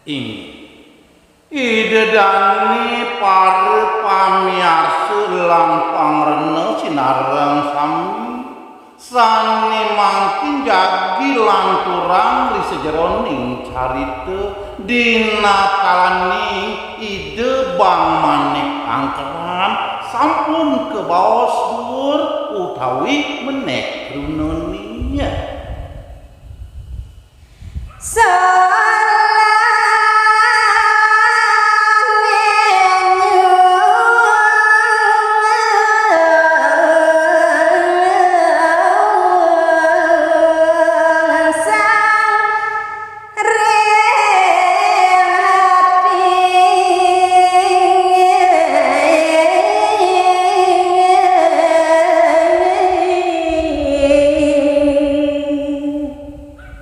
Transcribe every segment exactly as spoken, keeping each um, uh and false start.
Inggih. Ida dané para pamiarsa lan pangrena sinareng sami, sané mangkin jagi lanturang ri sajeroning carita dina kalaning Ida Bang Manik Angkeran sampun kabaos duur utawi menék trunané.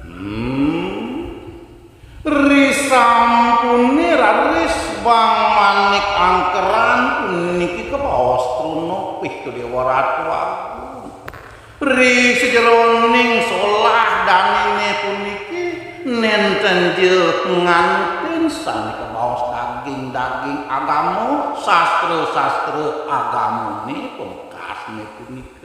Hmm. Risampuné raris Bang Manik Angkeran puniki kabaos truna, pih Déwa Ratu Agung. Ri sajeroning solah daniné puniki nénten ja nganten sané kabaos daging-daging agama, sastra-sastra agamané pamekasné punika.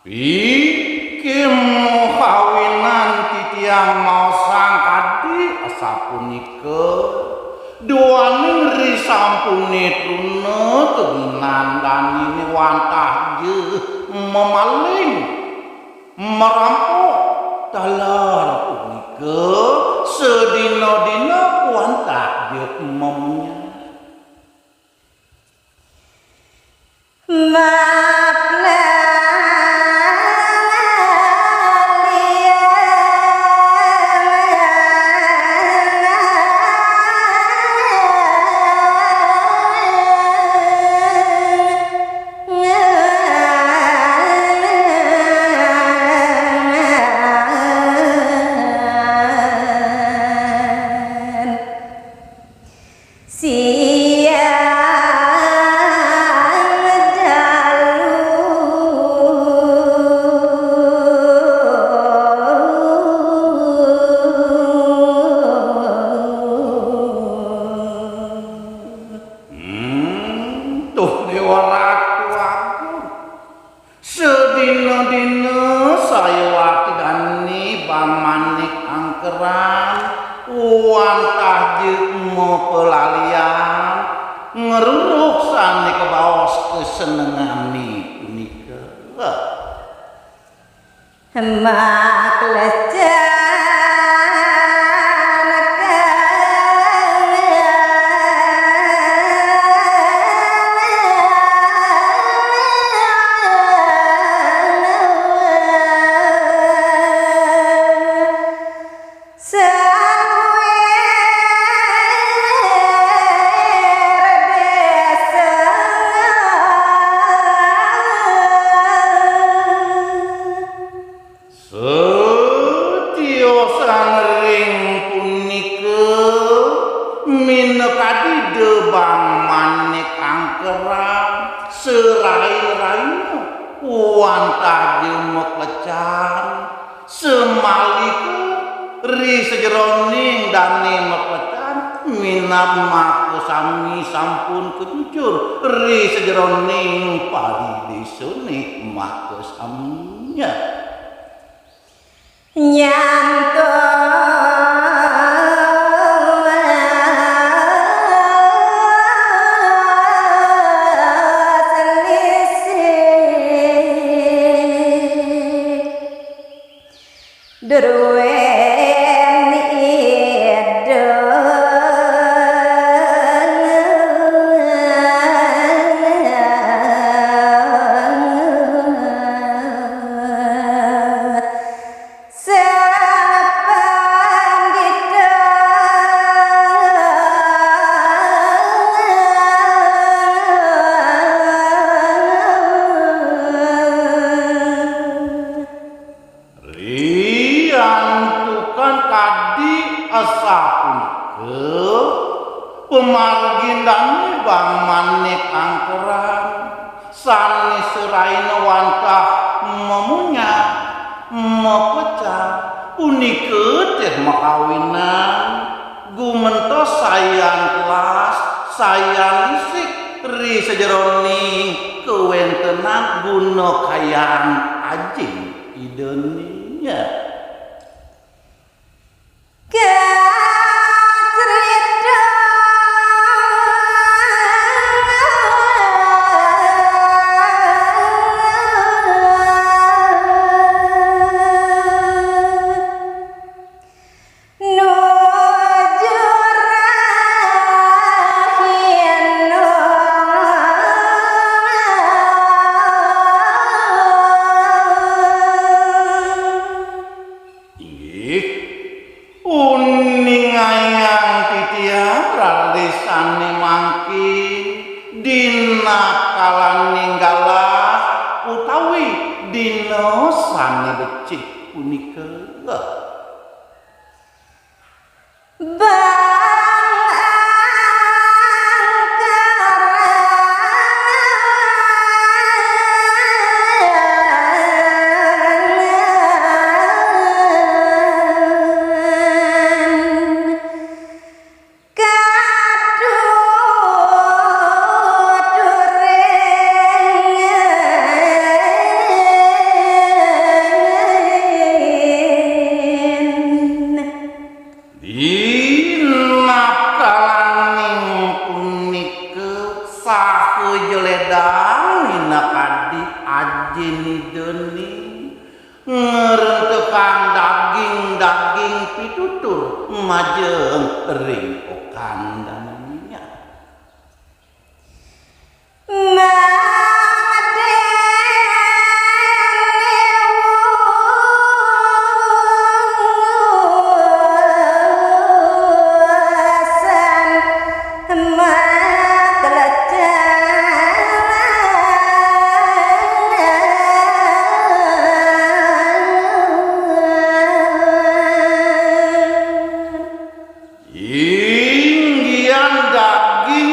Pikenoh awinan titiang maosang kadi asapunika, duaning risampuné truna kaginan daniné wantah ja mamaling, marampok, taler punika sadina-dina wantah ja mamunyah. Siang dalu. Hmm, tuh Déwa Ratu Agung. Sadina-dina sayuwakti dané Bang Manik Angkeran wantah ja mapalalian ngruruh sané kabaos kasenengané punika. Maklecan. Satiosan ring punika, minakadi Ida Bang Manik Angkeran, serain-raina wantah ja maklecan, samalika ri sajeroning dané maklecan, minab maka sami sampun kajujur ri sajeroning paridésané maka sami. Nyantong Sané seraina wantah mamunyah, mapecan, punika téh makawinan, gumentos sayan telas, sayan lisik ri sajeroning kawéntenan guna kayan Ajin Idané. Inggih, uningayang titiang raris sané mangkin dina kalaning galah utawi dina sané becik punika. Dina kalaning punika saha jeledang minakadi Ajin Idané ngrentekang daging-daging pitutur majeng ring okan dané. Inggihan daging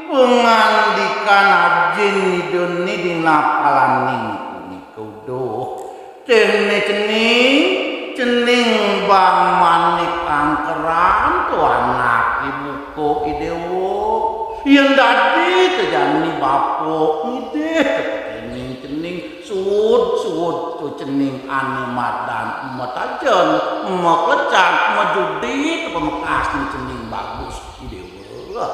pangandikan Ajin Idané dina kalaning punika, duh, téh né cening, cening Bang Manik Angkeran, to anak ibu ko I Déwa. Yén dadi to jani bapa ngidih cening, cening suud-suud to cening ané madan matajen, maklecan, majudi to pamekasné cening bagus I Déwa.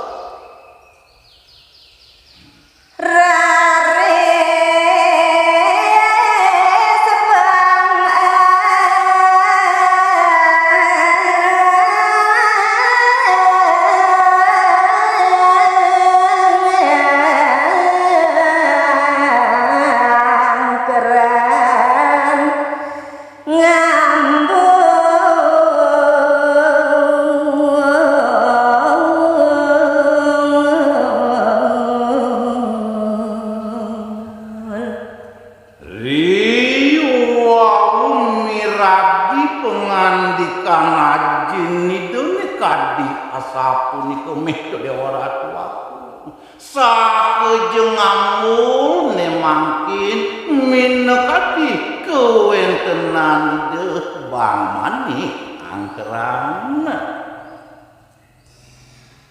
Riwau miragi pangandikan Ajin Idané kadi asapunika, mih to Déwa Ratu aku. Saha ja ngambulné mangkin minakadi kawéntenan Ida Bang Manik Angkeran.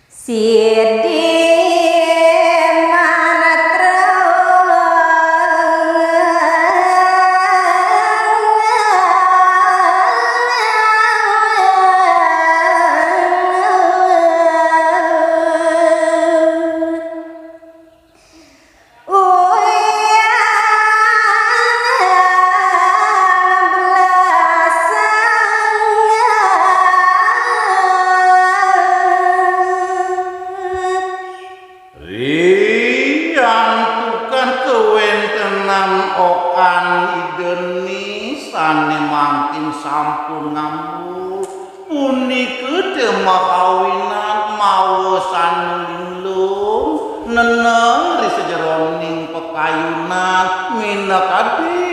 Sidi manatra. Ri antukan kawéntenan okan Idané sané mangkin sampun ngambul, punika té makawinan mawa sané linglung, neneng ri sajeroning pakayunan, minakadi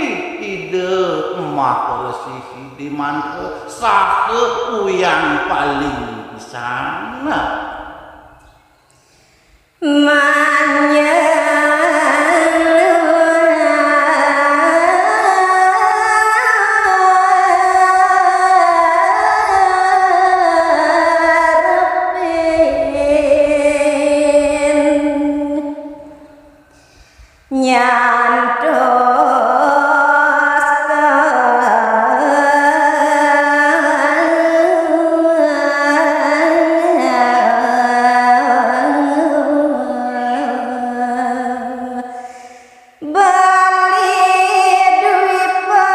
Ida Maha Resi Sidi Mantra saha uyang paling pisan. Manjang Nyantos Bali Dwipa.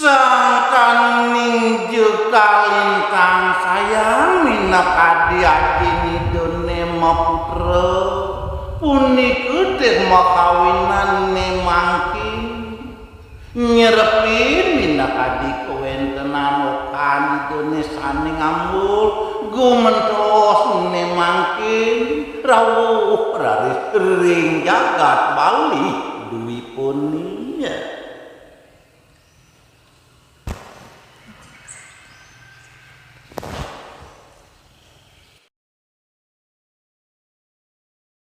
Sangkaning juga lintang sayang minakadi ajin Ida Nemaputra, punika teh makawinan Nemangkin. Nyerepin minakadi kawentenan okan Idané sané ngambul, gumentos Nemangkin rawuh raris ring jagat Bali Dwipani.